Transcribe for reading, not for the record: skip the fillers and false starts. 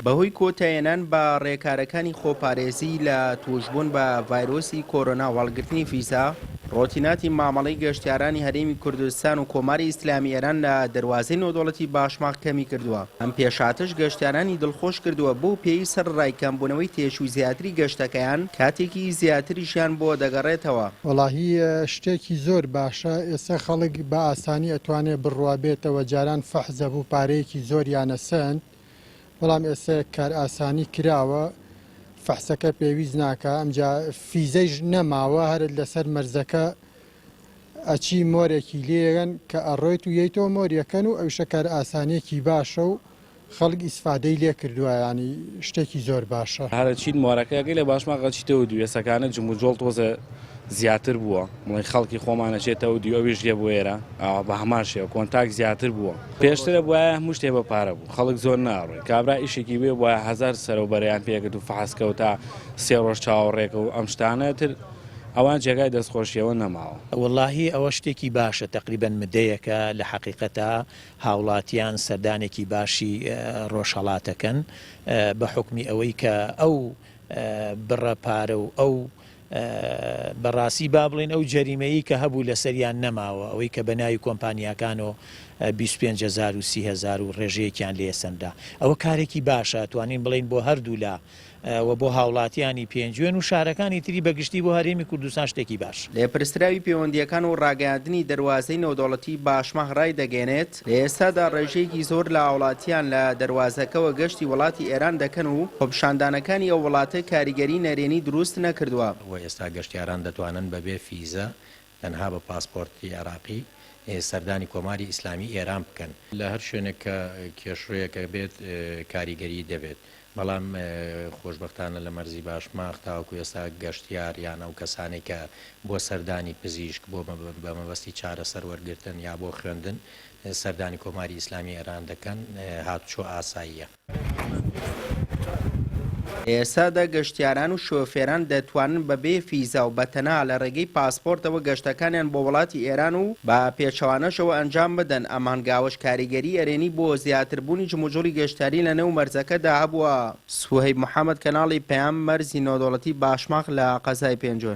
بەهۆی کۆتایهێنان بە ڕێکارەکانی خۆپارێزی لە تووشبوون بە ڤایرۆسی کۆرۆنا و هەڵگرتنی فیزا، ڕۆتیناتی مامەڵەی گەشتیارانی هەرێمی کوردستان و کۆماری ئیسلامی ئێران لە دەروازەی نێودەوڵەتی باشماخ کەمی کردووە، ئەم پێشهاتەش گەشتیارانی دڵخۆش کردووە بەو پێیەی سەرەڕای کەمبوونەوەی تێچووی زیاتری گەشتەکەیان، کاتێکی زیاتریشیان بۆ دەگەڕێتەوە. وەڵاهی شتێکی زۆر باشە ئێستا خەڵک بە ئاسانی ئەتوانێ بڕوا بێتەوە جاران فەحس هەبوو پارەیەکی زۆریان ئەسەند بەڵام ئێستا کارئاسانی کراوە فەحسەکە پێویست ناکا ئەمجا فیزەیش نەماوە هەر لەسەر مەرزەکە ئەچی مۆرێکی لێیەن کە ئەڕۆیت و یەیتەوە مۆریەکەن و ئەویشە کارئاسانیەکی باشە و خەڵک ئیسفادەی لێ کردوە یانی شتێکی زۆر باشە. هەر ئەچیت مۆرەکە ئەگەی لە باشماخ ئەچیتەوە دوو ئێسەکانە جموجۆڵ تۆزێ زیاتر بووە بڵێن خەڵکی خۆمان ئەچێتەوە دوو ئەویش دێ بۆ ئێرە ئاوا بە هەمان شێوە کۆنتاک زیاتر بووە پێشتر بوایە هەموو شتێ بە پارە بوو خەڵک زۆر ناڕۆی کابرا ئیشێکی بێ بوایە هەزار سەرەو بەرەیان پێکرد و فەحس کە و تا سێ ڕۆژ چاوەڕێکە و ئەم شتانە تر ئەوان جێگای دەستخۆشیەوە نەماوە. وەڵاهی ئەوە شتێکی باشە تەقریبەن مدەیەکە لە حەقیقەتا هاوڵاتیان سەردانێکی باشی ڕۆژهەڵاتەکەن بە حوکمی ئەوەی کە ئەو بڕە پارە و ئەو بەڕاستی با بڵێین ئەو جەریمەیی کە هەبوو لەسەریان نەماوە ئەوەی کە بە ناوی کۆمپانیاکانەوە 25 هەزار و 30 هەزار و ڕێژەیەکیان لێ سەنرا ئەوە کارێکی باشە توانین بڵێین بۆ هەردوولا و بۆ هاوڵاتیانی پێنجوێن و شارەکانی تری بە گشتی بۆ هەرێمی کوردستان شتێکی باش. لێپرسراوی پەیوەندییەکان و ڕاگەیاندنی دەروازەی نێودەوڵەتی باشماخ ڕایدەگەیەنێت، لە ئێستادا ڕێژەیەکی زۆر لە هاوڵاتیان لە دەروازەکەوە گەشتی وڵاتی ئێران دەکەن و خۆپیشاندانەکانی ئەو وڵاتە کاریگەری نەرێنی دروست نەکردووە. وە ئێستا گەشتیاران دەتوانن بەبێ فیزە تەنها بە پاسپۆرتی عێراقی سەردانی کۆماری ئیسلامی ئێران بکەن. لە هەر شوێنێک کە کێشڕێیەک هەبێت کاریگەریی دەبێت، بەڵام خۆشبەختانە لە مەرزی باشماخ تاوەکو ئێستا گەشتیار یان ئەو کەسانەی کە بۆ سەردانی پزیشک بۆ بە مەبەستی چارەسەر وەرگرتن یا بۆ خوێندن سەردانی کۆماری ئیسلامی ئێران دەکەن هاتوچۆ ئاساییە. لە ئێستادا گەشتیاران و شۆفێران دەتوانن بە بێ فیزا و بە تەنها لە ڕێگەی پاسپۆرتەوە گەشتەکانیان بۆ وڵاتی ئێران و بە پێچەوانەشەوە ئەنجام بدەن، ئەم هەنگاوەش کاریگەری ئەرێنی بۆ زیاتربوونی جموجوڵی گەشتیاری لە نێو مەرزەکەدا هەبووە. سوهەیب محەمەد، کەناڵی پەیام، مەرزی نێودەوڵەتی باشماخ لە قەزای پێنجوێن.